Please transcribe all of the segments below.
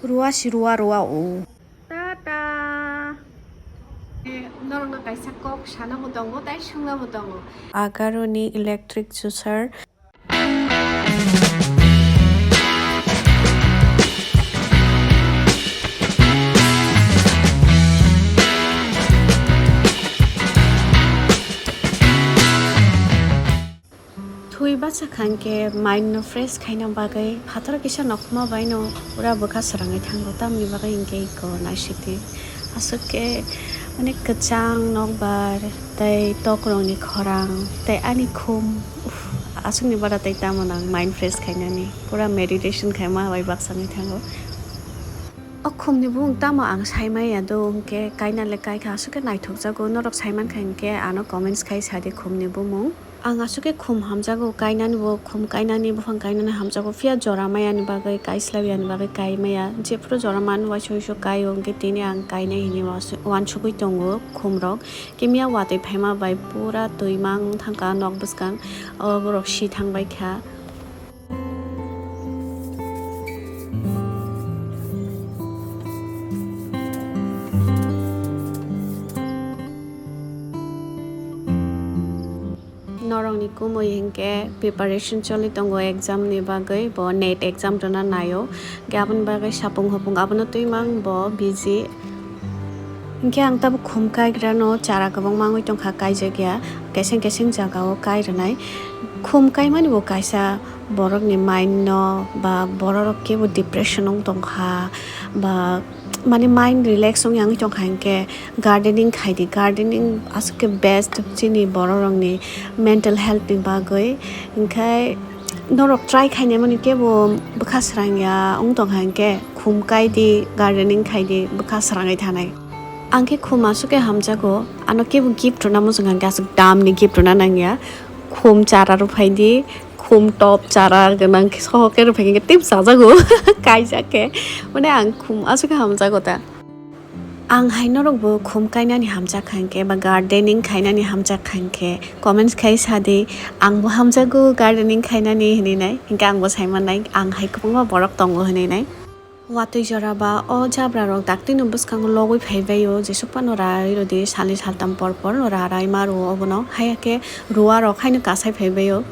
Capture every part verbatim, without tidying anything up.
Ruwa si ruwa ruwa o. Tata. Norokno kaisa kok sanamo tongo, tai swngnamo tongo. Agaroni electric juicer. Thwi bachakha hwnkhe mind no fresh khaina bagwi phatar kisa nokhma bai no pura bwkha swrangwi thango, tamni bagwi hwnkhe eko naisiti. Aswk khe, mane, kwchang nokbar tei tokrokni khorang tei ani khum, uff, aswkni bara tei tamo nang mind fresh khainani, pura meditation khaima bai baksa wngwi thango. O khumni bumung tamo ang saimaya do, hwnkhe kaina le kaikha, aswk khe naithokjago, norok saimankha hwnkhe ano comments khai sadi khumni bumung. Ang aswk khe khum hamjago, kainani bo khum kainani, buphang kainani hamjago, phiya jora mayani bagwi, kaislai yani bagwi kaimaya. Jephuru jora man uaisa uaisa kaio, hwnkhe tini ang kainai hinwi uansugwi tongo khumrok. Kimiya watwi phaima bai pura twi mang thangkha nok bwskang, o borok si thangbaikha. Norokni kumui hinkhe preparation choli tongo exam ni bagwi, bo net exam rwna naio. Hinkhe aboni bagwi sapung hopung abono twi mang bo busy. Hinkhe ang tabuk khum kaigrano chara kwbangma wngwi tongkha, kaijakya keseng keseng jagao kai rwnai. Khum kaimani bo kaisa borokni mind no ba bororok kebo depression wng tongkha ba mane mind relax wngya wngwi tongkha hinkhe gardening khaidi, gardening aswk khe best chini bororokni mental health ni bagwi. Hinkhe norok try khainai mani kebo bwkha srangya wng tongkha hinkhe khum kaidi, gardening khaidi, bwkha srangwi thanai. Ang khe khum aswk khe hamjago, ano kebo gift rwna muchung kha hinkhe aswk damni gift rwna nangya. Khum chara rwphaidi, khum top chara gwnang khe soho khe rwphai khe tei bwchajago kaijak khe. Mane ang khum aswk khe hamjago ta. Ang hai norokbo khum kainani hamjak kha hinkhe ba gardening khainani hamjak kha hinkhe comments khai sadi, angbo hamjago gardening khainani hinwi nai, hinkhe angbo saimannai, ang hai kwbangma borok tongo hinwi nai. Watwi jora ba o jabra rok daktino bwskango logwi phaibaio, jesuk phano rai rwdi, salni saltam por por no ra raima rwo obono, haiya khe ruwa rok haino kasai phaibaio.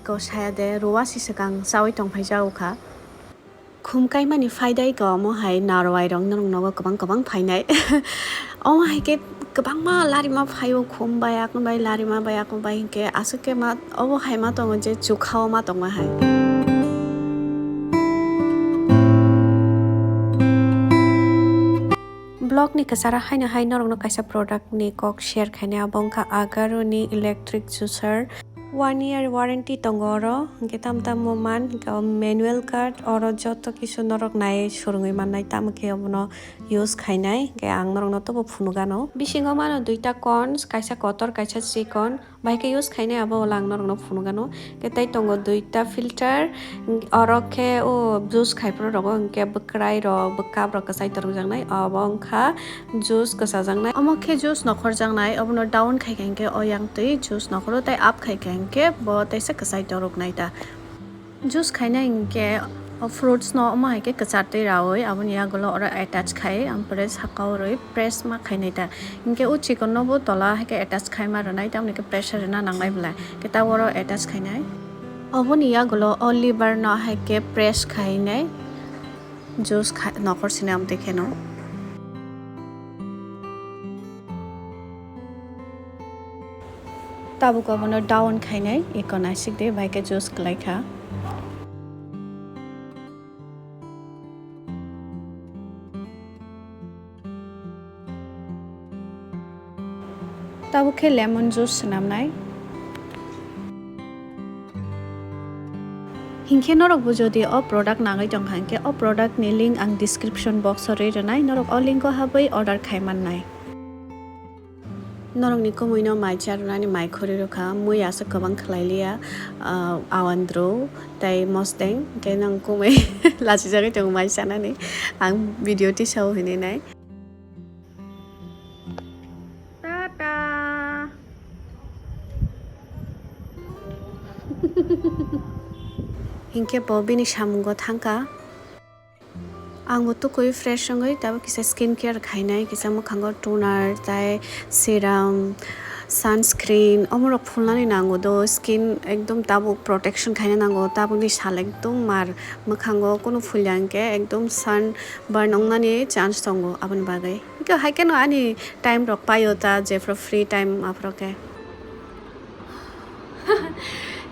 Iko saya de ruwa si swkang chawi tongphai jago kha. Khum kaimani phaida iko omo hai narwai rok norok nogo kwbang kwbang phainai. Omo hai khe kwbangma larima phaio khum bai akung bai larima bai akung bai hinkhe aswk khe ma obo hai ma tongo je chukha o ma tongma hai. Vlog ni kwcharo haino hai norokno kaisa product ni kok share khainai, abo wngkha Agaroni electric juicer. One year warranty tongo oro, hinkhe tamo tamo man, hinkhe o manual card, oro joto kisu norok nai swrwngwi mannai, tamo khe obono use khainai, hinkhe ang norokno tobo phunukgano. Bisingo mano duita cones, kaisa kotor, kaisa chikon, bai khe use khainai abo ulo ang norokno phunukgano. Hinkhe tei tongo duita filter, oro khe o juice khaiphuru rogo hinkhe bwkrai rok, bwkap rok kwchai torokjaknai, obo wngkha juice kwchajaknai. Omo khe juice nokhorjaknai, obono down khai kha hinkhe o yang twi juice nokhoro tei up khai kha hinkhe bo teisa kwchai toroknai ta. Juice khaina hinkhe o fruits no omo hai khe kwchar twi raui aboni yagulo oro attach khai, ampore saka o rwi press ma khainai ta. Hinkhe o chikon no bo tola hai khe attach khai ma rwnai, tamoni khe pressure rwna nangnai belai. Khe ta oro attach khainai. Oboni yagulo o liver no hai khe press khainai. Juice kha-, nokhor sini amtwi kheno. Tabuk obono down khainai, iko naisik de, bai khe juice kwlai kha. Tabuk khe lemon juice swnamnai. Hinkhe norokbo jodi o product nangwi tongkha hinkhe o product ni link ang description box o rwi rwnai, norok o link o habwi order khai mannai. Norokni kumui no mai charwnani mai khuri rwkha, mui aswk kwbang khwlai liya, ah, awandru tei mosdeng, hwnkhe nang kumui lachijagwi tongo mai chanani, ang video tisao hinwi nai. Tata. Hinkhe bo bini samungo thangkha. Ang bo tukui fresh wngwi tabuk kisa skin care khainai, kisa mwkhango toner tai serum, sunscreen, omorok phulnani nango do, skin ekdom tabuk protection khaina nango, tabukni sal ekdom mar mwkhango kunu phulya hinkhe ekdom sun burn wngnani chance tongo aboni bagwi. Hinkhe hai kheno ani time rok paio ta, jephru free time aphuru khe.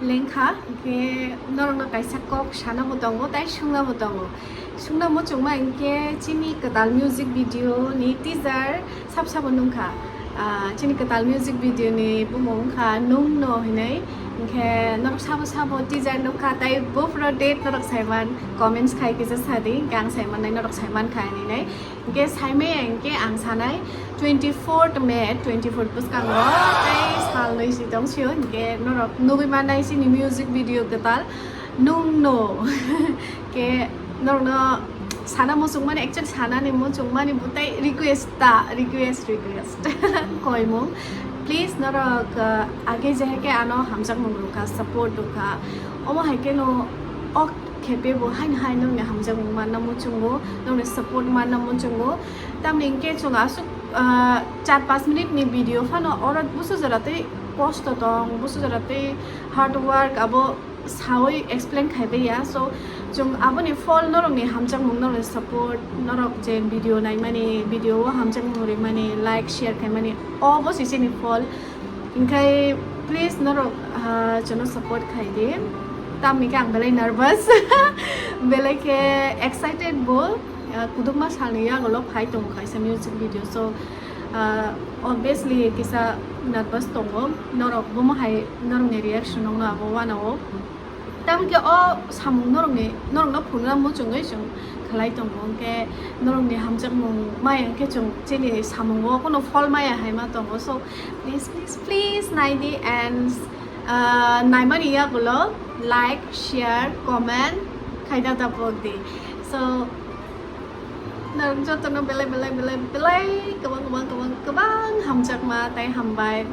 Lengkha, hinkhe norokno kaisa kok sanabo tongo, tai sungnabo tongo. Sungna muchungma hinkhe chini kwtal music video ni teaser sab sabo nungkha. Ah, chini kwtal music video ni bumung wngkha Nungno hinwi. Hinkhe norok sabo sabo teaser nukha, tai buphuru date norok saiman comments khai kisa sadi, hinkhe ang saimannai, norok saimankha hinwi nai. Hinkhe saimaya hinkhe ang sanai twenty fourth May, twenty fourth bwskango tei salnwi si tongsio, hinkhe norok nugwi mannai chini music video kwtal Nungno. Hinkhe norokno sana muchungmani, actually sanani muchungmani bwtai request ta, request, request. Koimung, please norok, uh, age jeheke ano hamjakmung rwkha, support rwkha, omo hai kheno ok khepe bo haino hai nokni hamjakmung manna muchungo, nokni support manna muchungo. Tamni hinkhe chwng aswk, ah, char panch minute ni video phano oro busu jora tei kosto tong, busu jora tei hard work abo sawi explain khaibai ya. So chwng aboni phol norokni hamjakmung, norokni support, norok je video naimani, video o hamjakmung rimani, like, share khaimani, obo se chini phol. Hinkhe please norok, ah, chwngno support khai di. Tamni khe ang belai nervous, belai khe excited bo. Ah, kudukma salni yagulo phai tongo kaisa music video, so, ah, obviously kisa nervous tongo. Norok bomo hai norokni reaction wngno abo uanao. Tamokhe o samung norokni, norokno phunukna muchungwi chwng khlai tongo, hinkhe norokni hamjakmung maya hinkhe chwng chini samungo kono phol maya hai ma tongo. So please, please, please nai di and, ah, naimani yagulo like, share, comment khaina da pok di. So norok jotono belai, belai, belai, belai kwbang, kwbang, kwbang, kwbang hamjakma tei hambai.